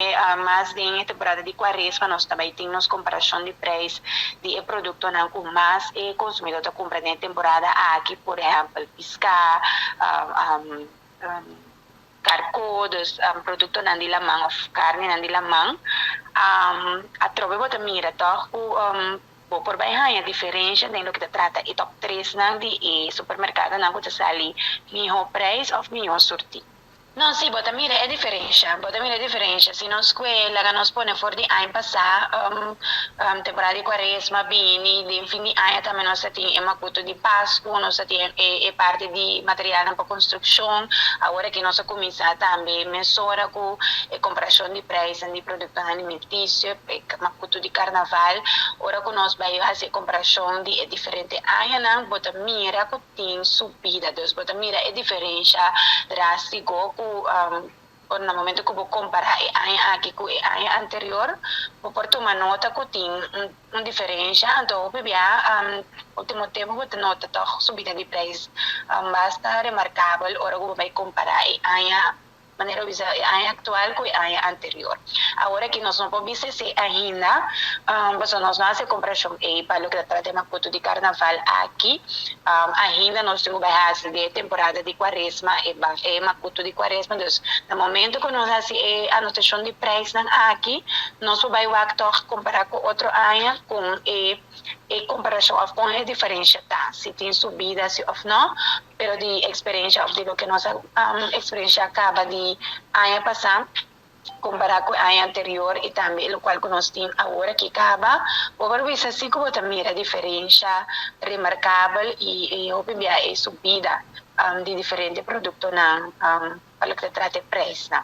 Mas den e temporada di kuaresma nos ta bai tin nos komparashon di preis di e produktonan ku mas e konsumidó ta kumpra den e temporada aki, por ehèmpel piská, karkó, dus produktonan di laman òf karninan di laman. Atrobe bo ta mira tòg ku bo por bai haña diferensha den loke ta trata e tòp tresnan di e supermerkadonan ku ta sali mihó preis òf mihó surtí. No, sí, bo ta mira e diferensha, bo ta mira e diferensha. Si nos kue laga nos pone for di aña pasá, temporada di kuaresma bini, den fin di aña tambe nos ta tin e makutu di Pasku, nos ta tin e parti di materialnan pa konstrukshon. Awor aki nos a kuminsá tambe mesora ku e komparashon di preisnan di produktonan alimentisio, e makutu di karnaval. Ora ku nos bai hasi e komparashon di e diferente añanan, bo ta mira ku. Tin su bida. Dus bo ta mira e diferensha drástiko ku por na momento ku bo kompará e aña aki ku e aña anterior, bo por tuma nota ku tin un diferensha. Anto hopi bia ultimo tempu bo ta nota tòg subida di preis basta remarkabel ora ku bo bai kompará e aña. Manera bo bisa e aña aktual ku e aña anterior. Awor aki nos no por bisa esei ainda, pasobra nos no hasi e komparashon ei pa loke ta trata e makutu di karnaval aki. Ainda nos tin ku bai hasi den e temporada di kuaresma e e makutu di kuaresma. Dus na momento ku nos hasi e anotashon di preisnan aki, nos por bai wak tòg kompará ku otro aña kon e e komparashon òf kon e diferensha ta, si tin subida si òf no. Pero di experiencia of di loke nos a experiencia caba di aña pasa compara cu e aña anterior y tambe e locual cu nos tin awor aki caba, bo por bisa si cu bo ta mira diferencia remarcabel y hopi bia e subida di diferente productonan pa loke ta trata e prijsnan.